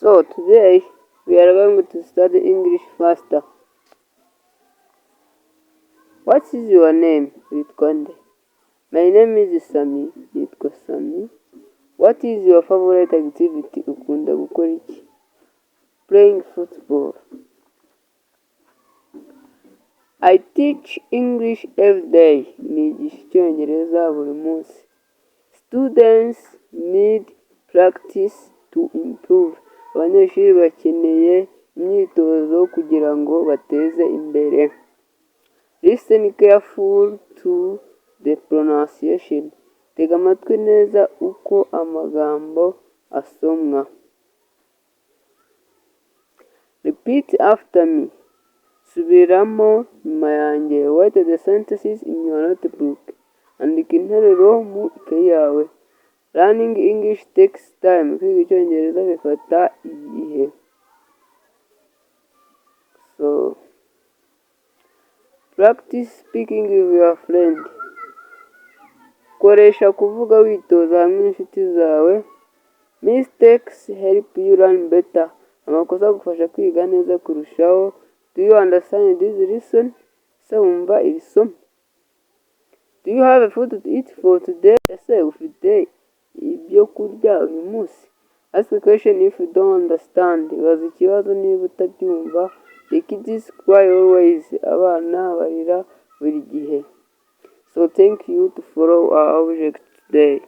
So today we are going to study English faster. What is your name? Witwa nde? My name is Sami. Nitwa Sami. What is your favorite activity? Ukunda gukora iki? Playing football. I teach English every day. Nigisha Icyongereza buri munsi. Students need practice to improve. Abanyeshuri bakeneye imyitozo kugira ngo bateze imbere. Listen careful to the pronunciation. Tega amatwi neza uko amagambo asomwa. Repeat after me. Subiramo nyuma yanjye. Write the sentences in your notebook. Andika interuro mu ikayi yawe. Learning English takes time. Kwiga Icyongereza bifata igihe. So, practice speaking with your friend. Koresha kuvuga witoza hamwe n'inshuti zawe. Mistakes help you learn better. Amakosa agufasha kwiga neza kurushaho. Do you understand this lesson? Ese wumva iri somo? Do you have food to eat for today? Ese ufite ibyo kurya uyu munsi? Ask a question if you don't understand. Baza ikibazo niba utabyumva. The kids cry always. Abana barira buri gihe. So thank you to follow our object today.